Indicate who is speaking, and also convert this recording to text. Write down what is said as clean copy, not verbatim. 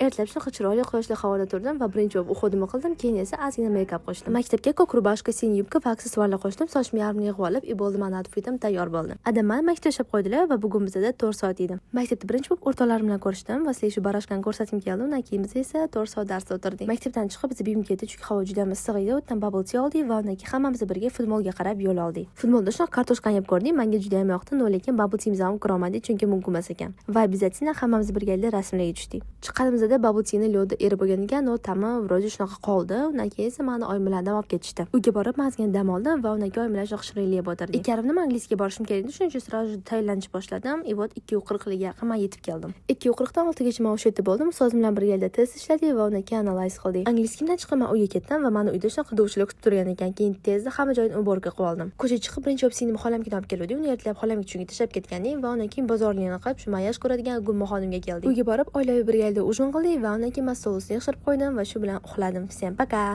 Speaker 1: Ertalab shunaqa chiroyli quyoshli havoda turdim va birinchi bo'lib уход imni qildim, keyin esa ozgina мейкап qo'shdim. Maktabga ko'k рубашка, синий юбка va aksessuarlar qo'shdim, sochimni yarmini yig'ib olib, и bo'ldi, mani outfitim tayyor bo'ldi. Adam mani maktabga tashlab qo'ydilar va bugun bizada 4 soat edi. Maktabda birinchi bo'lib o'rtoqlarim bilan ko'rishdim va sizlarga shu барашка ni ko'rsatgim keldi. Undan keyin biz esa 4 soat darsda o'tirdik. Maktabdan chiqib, biz BIMga ketdik, chunki havo juda ham issiq edi. U yerdan bubble tea oldik va undan keyin hammamiz birga futbolga qarab yo'l oldik. Futbolda shunaqa kartoshkani yeb ko'rdik, menga juda ham yoqdi, но lekin bubble teamizni ham kirolmadik, chunki mumkin emas ekan. Va обязательно hammamiz birgalikda rasmlarga tushdik. Chiqqanimizda bubble teani лёд i erib bo'lgan ekan, но ta'mi вроде shunaqa qoldi. Undan keyin esa mani oyim bilan dam olib ketishdi. Uyga borib, man ozgina dam oldim va undan keyin oyim bilan shunaqa shirinlik yeb o'tirdik. 2:30da man английский ga borishim kerak edi, shuning uchun сразу же tayyorlanishni boshladim. И вот 2:40 larga yaqin man yetib keldim. 2:40 dan 6gacha man o'sha yerda bo'ldim. Ustozim bilan birgalikda test ishladik va undan keyin анализ qildik. Английский mdan chiqib, man uyga ketdim va mani uyda shunaqa довод chilar kutib turgan ekan. Keyin tezda hamma joyini уборка qilib oldim. Ko'chaga chiqib, birinchi bo'lib singlim xolamnikini olib keluvdik. Uni ertalab xolamniki chunki tashlab ketgandik va undan keyin bozorlikni qilib, shu man yaxshi ko'radigan Gulmaxonimga keldik. Uyga borib, oilaviy birgalikda ужин qildik va undan keyin man stol ustini yig'ishtirib qo'ydim va shu bilan uxladim. Всем пока!